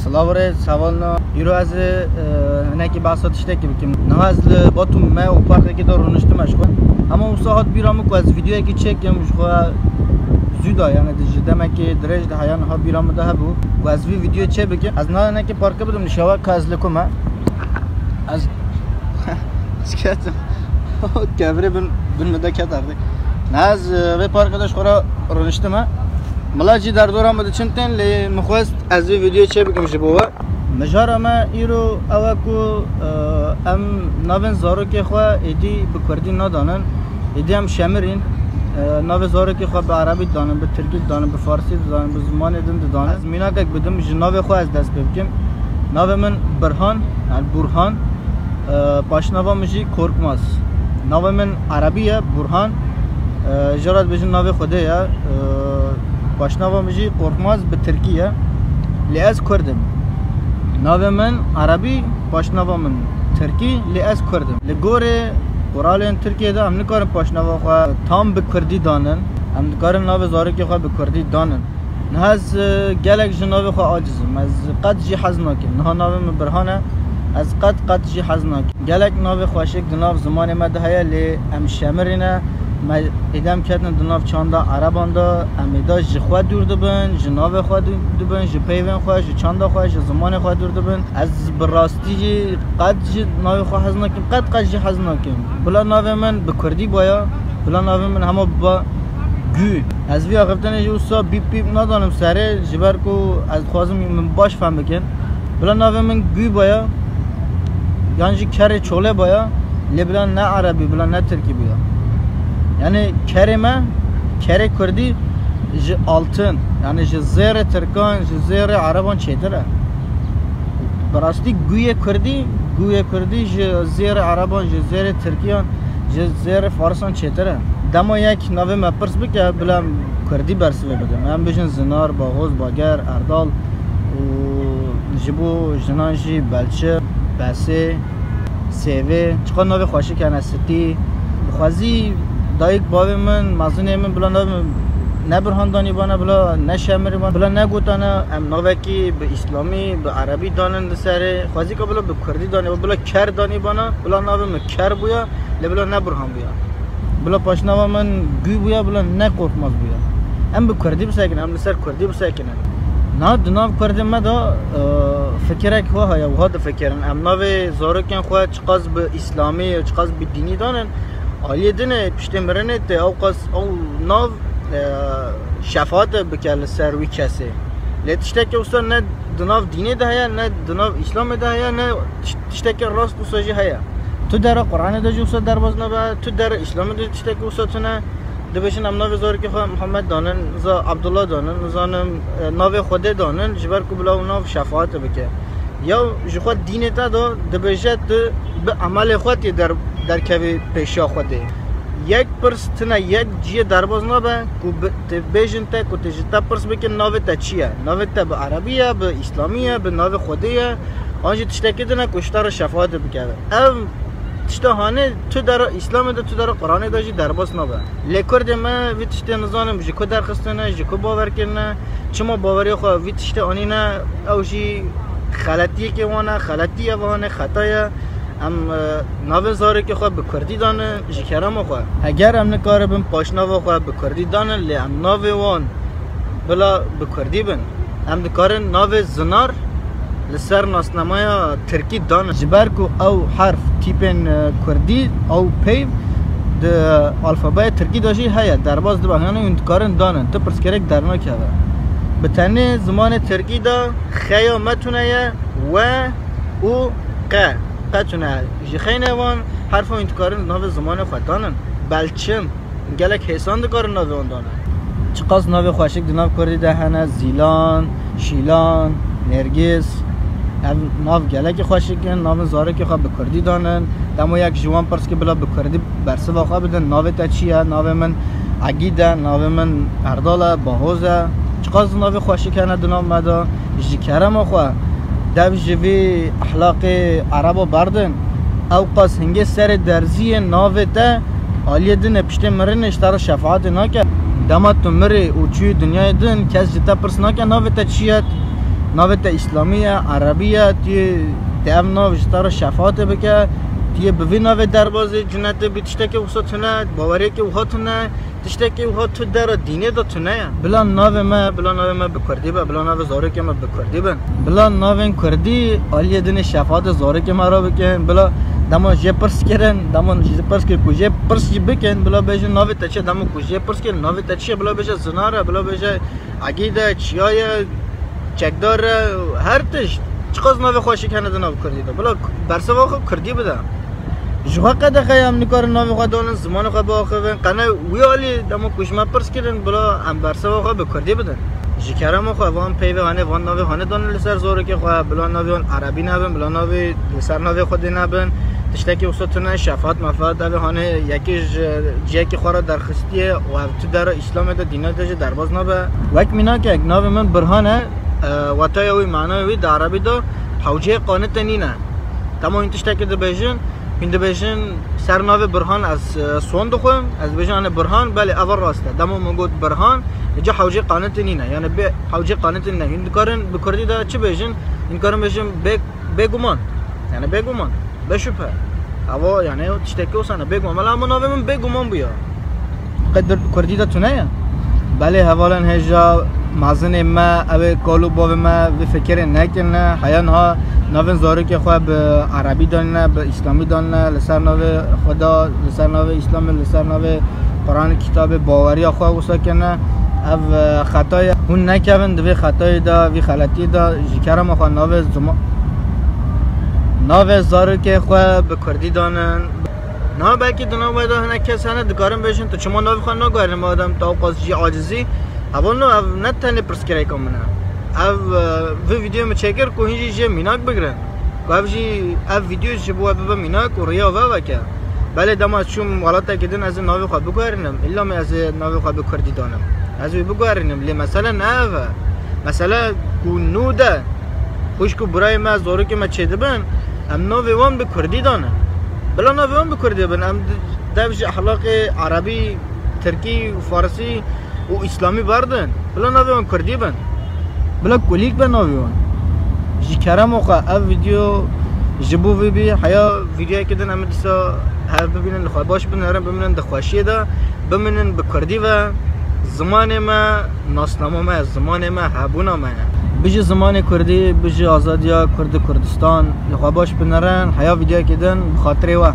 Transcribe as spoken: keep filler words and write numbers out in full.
Silav rê, sevalna. Îro ez ê, e, hinekî behsa tiştekî bikim. Niha ez li Batum me û parkekê de rûniştime ji xwe. Hema wisa hat bîra min ku ez vîdeoyekî çêkim ji xwe zû da, yani di ji demekê dirêj de heya niha bîra min de hebû ku ez vî vîdeoyê çê bikim. Ez niha hinekî parkê bidim, nişewa ka ez li ku me. Ez şiketim. Kevirê bin, bin min de ket erdê. Ne ez, e, vê parkê de ji xwe re rûniştime. Mila jî derdora min diçin tên, lê min xwest ez vî vîdeoyê çê bikim ji bo we. Mijara me îro ew e ku, e, em navên zarokê xwe êdî bi kurdî nadanin. Êdî em şemirîn. E, navê zarokê xwe bi erebî didanin, bi tirkî didanin, bi farsî didanin, bi zimanê din didanin. Ez mînakek bidim, ji navê xwe ez dest pê bikim. Navê min Birhan, yani Burhan. E, paşnava min jî Korkmaz. Navê min erebî ye, Burhan. E, jara dibêjin navê Xwedê ye. E, paşnava min jî Korkmaz bi tirkî ye. Lê ez kurd im. Navê min erebî, paşnava min tirkî, lê ez kurd im. Li gorê quralên Tirkiyê de em nikarin paşnava xwe tam bi kurdî danin. Em dikarin navê zarokê xwe bi kurdî danin. Niha ez, e, gelek ji navê xwe aciz im. Ez qet jî hez nakim. Niha navê min Birhan e. Ez qet, qet jî hez nakim. Gelek navê xweşik di nav zimanê me de heye, lê em şemirîne. Me êdî em ketin di nav çanda ereban de. Em êda ji xwe dûr dibin, ji navê xwe dûr dibin, ji peyvên xwe, ji çanda xwe, ji zimanê xwe dûr dibin. Ez bi rastî jî qet ji navê xwe hez nakim, qet qet jî hez nakim. Bila navê min bi kurdî baya, bila navê min hema biba Gû. Ez vî axiftinê jî wisa bîp bîp nadanim serê, ji ber ku ez dixwazim min baş fehm bikin. Bila navê min Gû baya, yan jî kerê çolê baya, lê bila ne erebî, bila ne tirkî bûya. Yani kerê me, kerê kurdî ji altın, yani ji zêrê tirkan, ji zêrê ereban çêtir e. Bi rastî Gûyê kurdî, Gûyê kurdî ji zêrê ereban, ji zêrê tirkiyan, ji zêrê farisan çêtir e. Dema yek navê me pirs bike, bila em kurdî bersivê bidim. Em bijin Zinar, Bahoz, Bager, Erdal û ji bo jinan jî Belçi, Besê, Sêvê. Çiqa navê xweşik hene, Sitî. Xwezî dayik bavê min, mezinê min bila navê min ne Birhan danî bana, bila ne Şemirî bana, bila ne gotana em navekî bi îslamî, bi erebî danin li serê. Xwezî ka bila bi kurdî danî, bila Ker danî bana, bila navê min Ker bûya, lê bila ne Birhan bûya. Bila paşnava min Gû bûya, bila ne Korkmaz bûya. Em bi kurdî bisekinin, em li ser kurdî bisekinin. Na di nav kurdê me de, e, fikirek wa heye, wiha difikirin. Em navê zarokên xwe çiqas bi îslamî, çiqas bi dînî danin, aliyê din ê piştê mirinê tê ew qas ew nav, e, şefaate bike li ser wî kesê. Lê tiştekê wisa ne di nav dînê de heye, ne di nav îslamê de heye, ne tiş-, tiştekê rast wisa jî heye. Tu dera Quranê de jî wisa derbas nabe, tu dera îslamê de tiştekê wisa tune. Dibêjin em navê zarokê xwe Muhammed danin, za Abdullah danin, nizanim, e, navê Xwedê danin, ji ber ku bila ew nav şefaate bike. Ya ji xwe dînê te de dibêje tu bi emelê xwe tê der-, derkevî pêşiya Xwedê. Yek pirs tune yek ciyê derbas nabe ku bi, tê bêjin te ku tê ji te pirs bikin navê te çi ye? Navê te bi erebî ye, bi îslamî ye, bi navê Xwedê ye, an jî tiştekî din e ku ji te re şefaate bike. Ev tişta hanê tu dera îslamê de, tu dera Quranê de jî derbas nabe. Lê kurdê me vî tiştê nizanim ji ku derxistine, ji ku bawer kirine, çima baweriya xwe vî tiştê anîne, ew jî xeletiyekê wan e, xeletî ye, wan e, xeta ye. Em, e, navê zarokê xwe bi kurdî dane ji kerema xwe. Heger em nikaribin paşnava xwe bi kurdî danin, lê em navê wan bila bi kurdî bin. Em dikarin navê Zinar li ser nasnameya tirkî dan. Ji ber ku ew herf tîpên, e, kurdî, ew peyv di alfabeya tirkî de jî heye, derbas dibe, yani hûn dikarin danin, tu pirsgirêk dernakeve. Bi tenê zimanê tirkî de xeya me tune ye, we û qe. Qe tune. Ji xeynê wan herfa hûn dikarin navê zimanê xwe danin. Belçim. Gelek hêsan dikarin navê wan dane. Çiqas navê xweşik di nav kurdî de hene, Zîlan, Şîlan, Nergîs. Ev nav gelekî xweşik in, navên zarokê xwe bi kurdî danin. Dema yek ji wan pirs ke bila bi kurdî bersiva xwe bidin, navê te çi ye? Navê min Egîd e, navê min Erdal e, Bahoz e. Çiqas navê xweşik hene di nav me de. Ji kerema xwe, dev ji vî ehlaqê ereba berdin. Ew qas hingê serê derziyê navê te aliyê din e, piştê mirinê ji te re şefaatê nake. Dema tu mirê û çûyî dinyayê din, kes ji te pirs nake navê te çi ye? Navê te îslamî ye, erebî ye, tu yê te ev nav ji te re şefaatê bike, tu yê bi vî navê derbazê cinetê bî, tiştekê wisa tune, baweriyekê wiha tune, tiştekê wiha tu dera dînê de tune ye. Bila navê me, bila navê me bi kurdî be, bila navê zarokê me bi kurdî bin. Bila navên kurdî aliyê dinê şefaatê zarokê me re bikin. Bila dema jê pirs kirin, dema jê pirs kir ku jê pirs jî bikin, bila bêjin navê te çi ye, dema ku jê pirs kirin navê te çi ye, bila bêje zinar e, bila bêje egîd e, çiya ye, çekdar e, her tişt. Çiqas navê xweşik hene di nav kurdî de. Bila bersiva xwe kurdî bide. Ji xwe qedexe ye, em nikarin navê xwe danin, zimanê xwe biaxivin. Qene wî alî dema ku ji me pirs kirin, bila em bersiva xwe bi kurdî bidin. Ji kerema xwe van peyvê hane, van navê hane danin li ser zarokê xwe, bila navê wan erebî nebin, bila navê li ser navê Xwedê nebin. Tiştekî wisa tune, şefaat mefaat, ev ê hane yekê ji ciyekî xwe re derxistiye û ev tu dera Îslamê de, dîna de jî derbaz nabe. Wek mînakek, navê min Birhan e, e, wetaya wî, manaya wî di erebî de hewceyê qanitê nîne. Dema hûn tiştekî dibêjin, hûn dibêjin ser navê Birhan ez, e, son dixwim, ez dibêjim, "Ane Birhan, belê, eva rast e." Dema min got Birhan, îca hewcê qanitê nîne. Yani bê hewcê qanitê nîne. Hûn dikarin bi kurdî de çi bêjin? Hûn dikarin bêjin bê, bêguman. Yani bêguman. Bêşupe. Eva yani tiştekî wisa ne, bêguman. Mela min navê min bêguman bûya. Qedir kurdî de tune ye. Belê hevalên hêja, mezinê me, ew ê kal û bavê me vê fikirê nekirine. Heya niha navên zarokê xwe bi erebî danîne, bi îslamî danîne, li ser navê Xweda, li ser navê Îslamê, li ser navê Quranê, kitabê, baweriya xwe wisa kirine. Ev, e, xeta ye. Hûn nekevin di vê xetayê de, vî xeletiyê de. Ji kerema xwe navê zima-, navê zarokê xwe bi kurdî danin. Niha belkî di nav we de hinek kes hene dikarin bêjin, "Tu çima navê xwe naguherînî madem tu ewqas jî acizî?" Hevalno, ev ne tenê pirsgirêka min e. Ev, e, vê vîdeoyê min çêkir ku hûn jî jê mînak bigirin. Ku ev jî, ev vîdeo ji bo we bibe mînak û riya we veke. Belê dema ez çûm welatekî din ez ê navê xwe biguherînim. Îlla me ez ê navê xwe bi kurdî danim. Ez wê biguherînim. Lê mesele ne ev e. Mesele ku nû de xwişk û birayê me, zarokê me çêdibin, em navê wan bi kurdî danin. Bila navê wan bi kurdî bin. Em di-, dev ji ehlaqê erebî, tirkî û farsî û îslamî berdin. Bila navê wan kurdî bin. Bila kulîlk be navê wan. Ji kerema xwe ev vîdeo ji bo vê bî. Heya vîdeoyekê din em ê dîsa hev bibînin, li xwe baş binerin, bimînin di xweşiyê de, bimînin bi kurdî ve. Zimanê me nasnama me ye, zimanê me hebûna me ye. Bijî zimanê kurdî, bijî azadiya Kurd û Kurdistan. Li xwe baş binerin, heya vîdeoyekê din bi xatirê we.